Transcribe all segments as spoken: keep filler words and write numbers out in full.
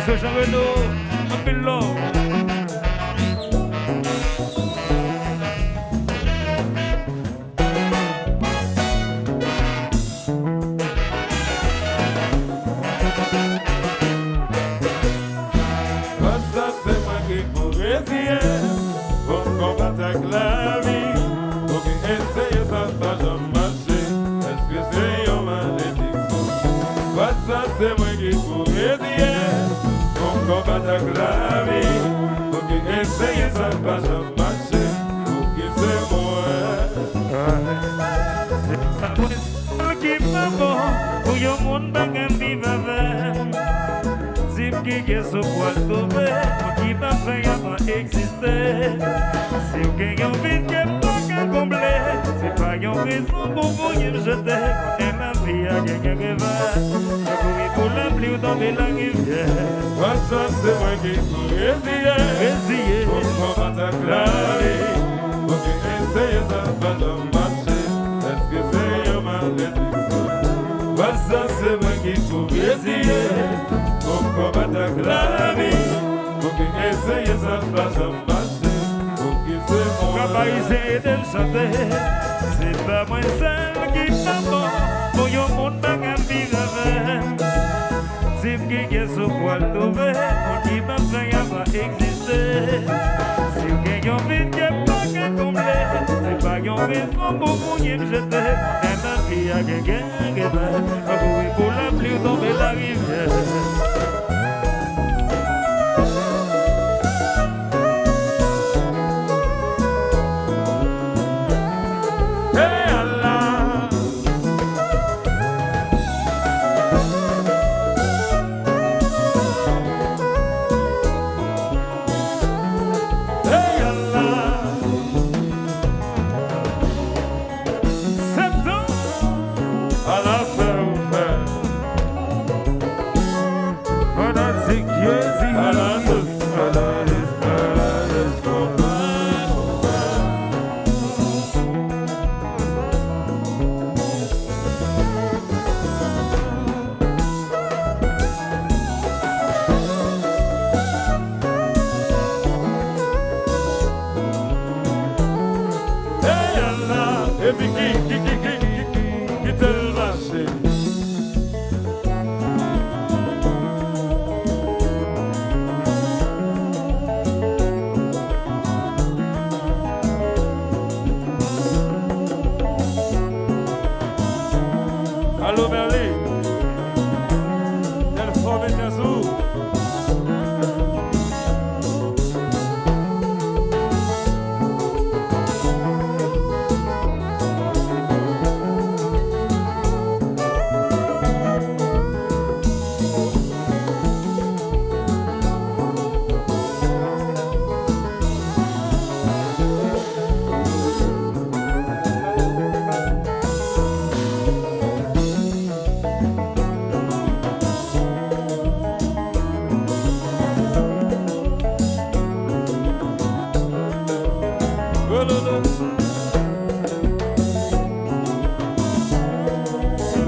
Jean Reno, anpil love. Konsa se mwen ki pou reziye, pou m konbat ak lavi. Pou ki eseye sa pa janm mache, èske se yon malediksyon? Konsa se mwen ki pou reziye, pou m konbat ak lavi. Pou ki eseye sa pa janm mache, pou ki se mwen? Se pa mwen sèl ki pa bon pou yon moun pa ka viv avè m. Di m ki kès ou pral twouve, moun ki pa fè y avan egziste. Si w gen yon vid ke m pa ka konble, se pa yon rezon pou voye m jete. Konnen lavi a genyen revè, mwen kouri pou lapli, w tonbe larivyè. Konsa se mwen ki pou reziye, reziye, pou m konbat ak lavi. Pou ki eseye sa pa janm mache, èske se yon malediksyon? Konsa se mwen ki pou reziye, pou m konbat ak lavi. Pou ki eseye sa pa janm mache, pou ki se mwen? Kòb Ayisyen ede m chante. Se pa mwen sèl ki pa bon pou yon moun pa ka viv avè m. Di m ki kès ou pral twouve, moun ki pa fè y avan egziste. Si w gen yon vid ke m pa ka konble, se pa yon rezon pou voye m jete. Konnen lavi a genyen revè, mwen kouri pou lapli, w tonbe larivyè. Hey, ala! Hey, ala! Septan, ala fè ou fè. Fanatik Jezi. Ala tous, ala tous, ala tous, konpa, konpa. Hey, ala, epi ki, ki, ki, ki, ki, ki, ki te l mache. Alo, Berly. Tèl fò, men djaz ou.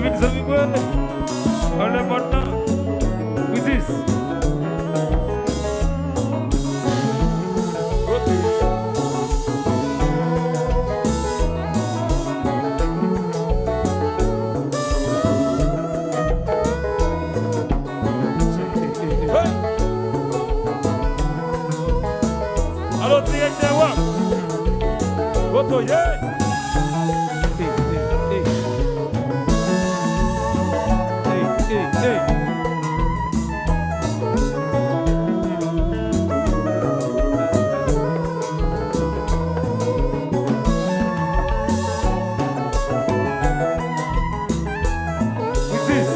Vin zanmi mwen, anlè mòn nan, Isis. Hey! Alo, direktè Wap. Kote w ye? Hey, hey, hey. Hey, hey, hey. Isis.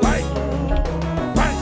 Bay! Bay!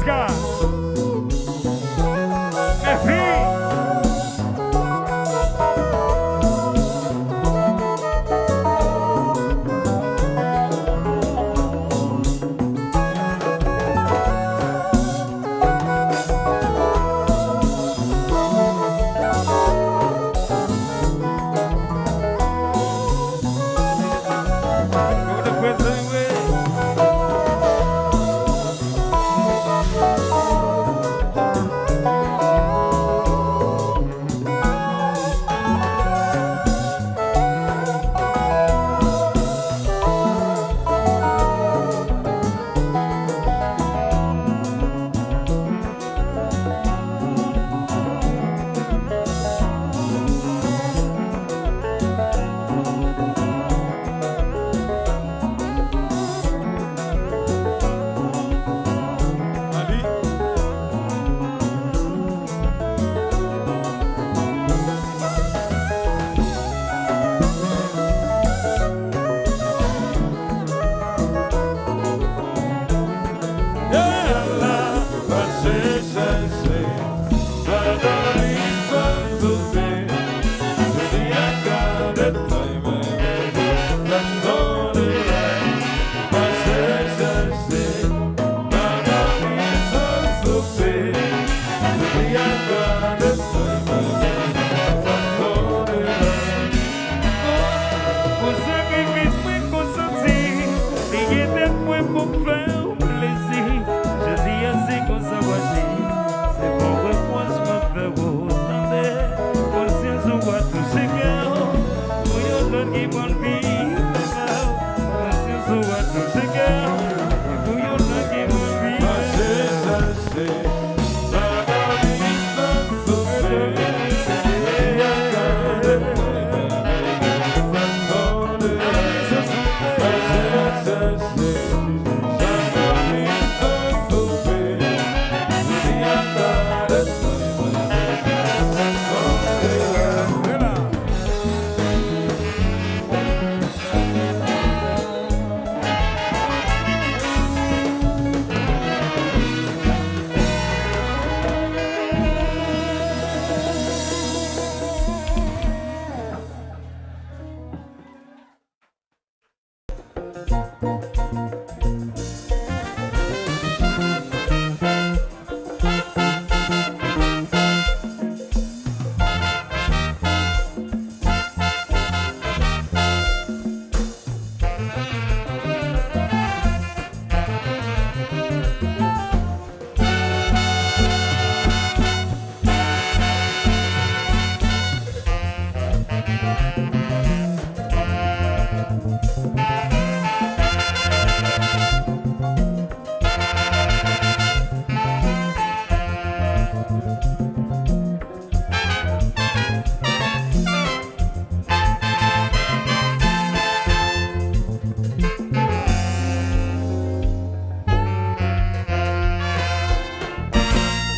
K. Mèfi. Pou sakrifis mwen konsanti, li gen tèt mwen pou m fè w plezi. Jodi a se konsa w aji, se bon repwòch mwen fè w, tande. Konsyans ou a touche kè w, pou yon lòt ki pral viv avè w. Konsyans ou a touche kè w, pou yon lòt ki pral viv avè w.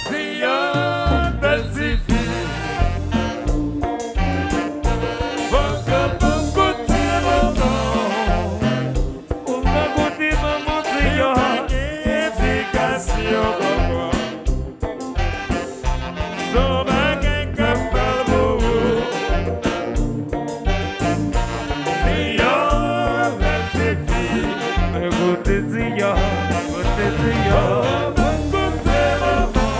Ziya, bèl ti fi. Fò ke m koute manman w. Ou ka koute manman w, Ziya. Edikasyon manman w. Son bagay k ap mal pou ou. Ziya, bèl ti fi. Kote Ziya, kote Ziya. Kote manman.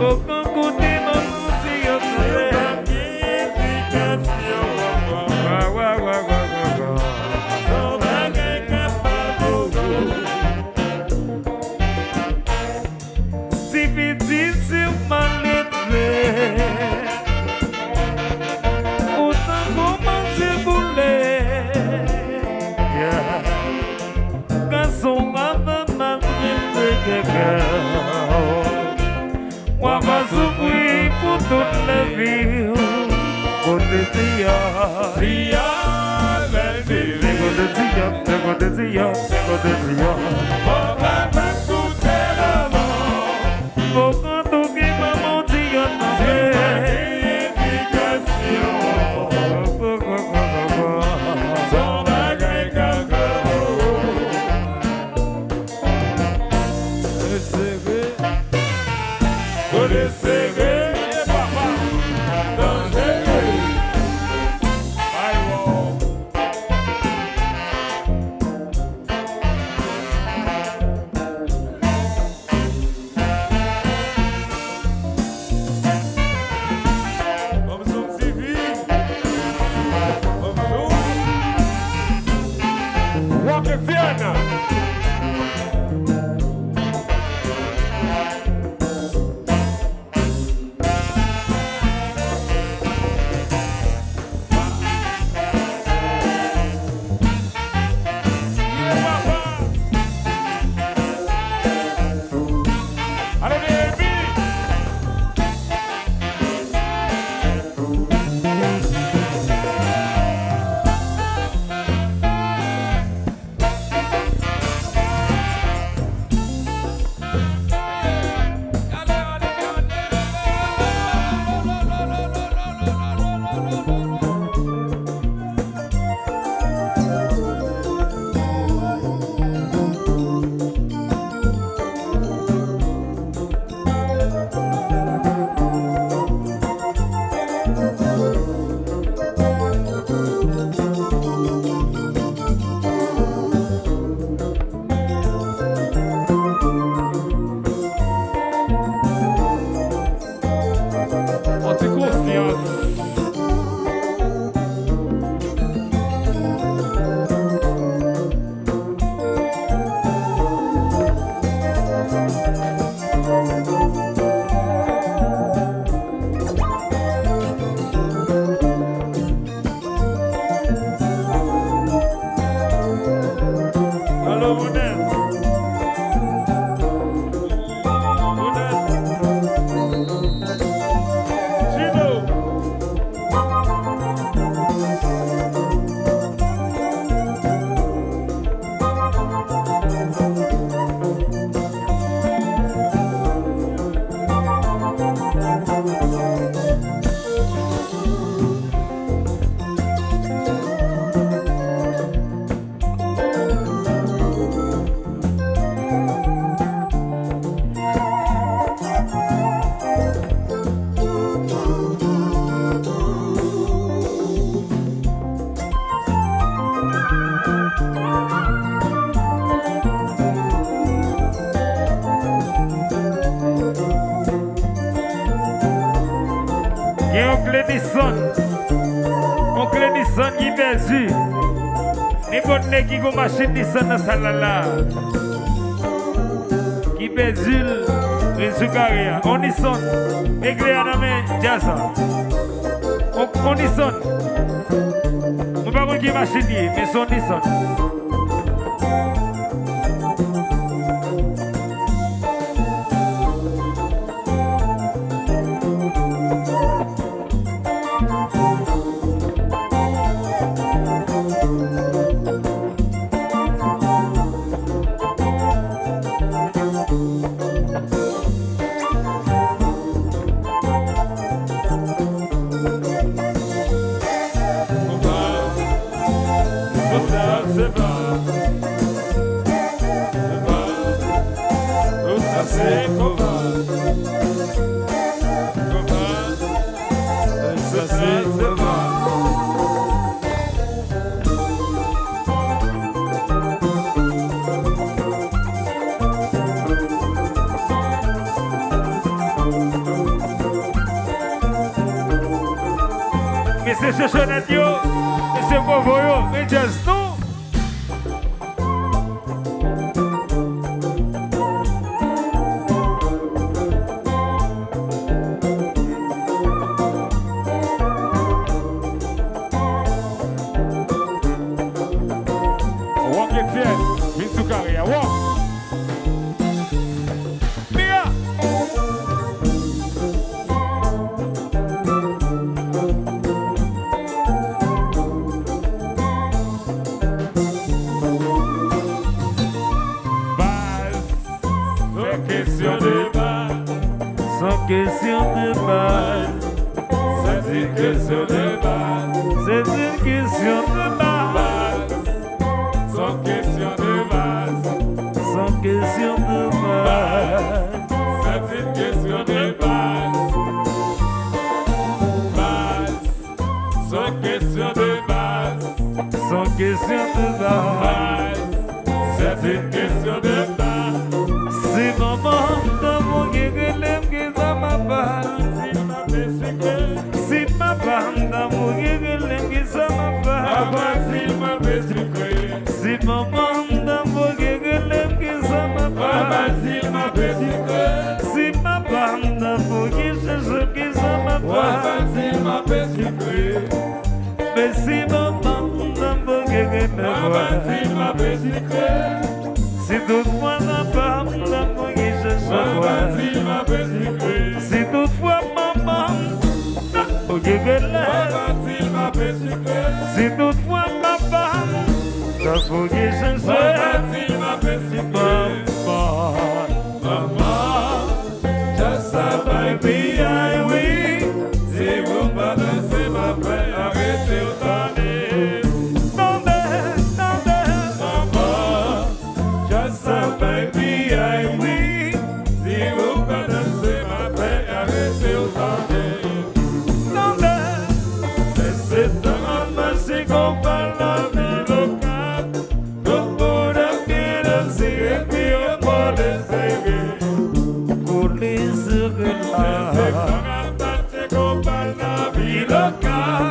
Ou ka koute manman Ziya, tande. Wa, wa, wa, wa, wa, wa. Son bagay k ap mal pou ou. Si pitit se w malelve, ou tankou manzè boule. Yeah. Gason pa fè maltrete kèkè. W ap soufri pou tout lavi w. Kote Ziya? Ziya, bèl bebe. Kote Ziya? Kote Ziya? Kote Ziya? Fò papa koute manman. Fò papa koute manman, Ziya, tande. Edikasyon. Son bagay k ap mal pou ou. Mesye, Kesiana. Yon ti konsyans. Alo, Mounès. Mounès. Chino. Gen yon kle Nissan. Yon kle Nissan ki pèdi. Nenpòt nèg ki gon machin Nissan nan sal la la. Ki pèdi l, vin sou kare a. On Nissan. Regle a nan men djaz la. On, on Nissan. Mwen pa konn ki machin li ye, men se on Nissan. Konpa, konsa se pa. Konpa, konsa se konpa. Konpa, konsa se konpa. Mesye Chochonèt yo, mesye Kovo yo, men djaz nou. Wonk Etienne, vin sou kare a, wonk! Mia! Baz, se kesyon de baz. Se kesyon de baz. Se kesyon de baz. Se kesyon de baz. Baz, se kesyon de baz. Se kesyon de baz. Baz, se kesyon de baz. Baz, se kesyon de baz. Se kesyon de baz. Baz, se kesyon de baz. Si manman m ta mouri, rele m, kisa m ap ba l? Si papa m ta mouri, rele m, kisa m ap ba l? Papa, si m ap sikre. Si manman Si manman m tanpon gen gen mè vwa. Si tout fwa papa m tanpon gen chans vwa. Si tout fwa manman m tanpon gen gen lè. Si tout fwa papa m tanpon gen chans vwa. Manman, manman. Just a bay piyay, wi. Si ou pa danse, m ap fè arete w tande. Tande, tande. Manman, just a bay piyay, wi. Si ou pa danse, m ap fè arete w tande. Tande. Fè se tan an mache konpa lavi lokal. Tout moun ap byen danse epi yo kole sere. Kole sere la. Fè se tan ap mache konpa lavi lokal.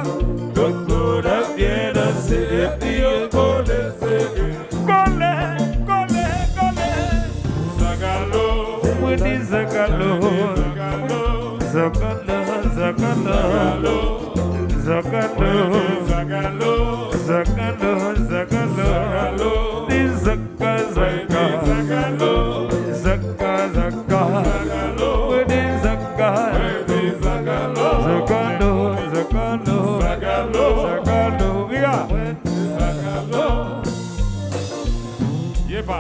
Tout moun ap byen danse epi yo kole sere. Kole, kole, kole. Zagalo. Mwen di zagalo. Zagalo. Zagalo, zagalo. Zagalo. Zagalo, zagalo. Di zaka, zaka. Zaka, zaka. Mwen di zaka. Zagalo, zagalo. Zagalo. Zagalo. Yepa.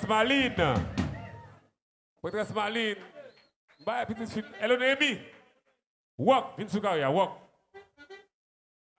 Malin. Prètrès Malin. Bay pitit fi. Hello, Néhémie. Wòk, vin sou kari a, wòk.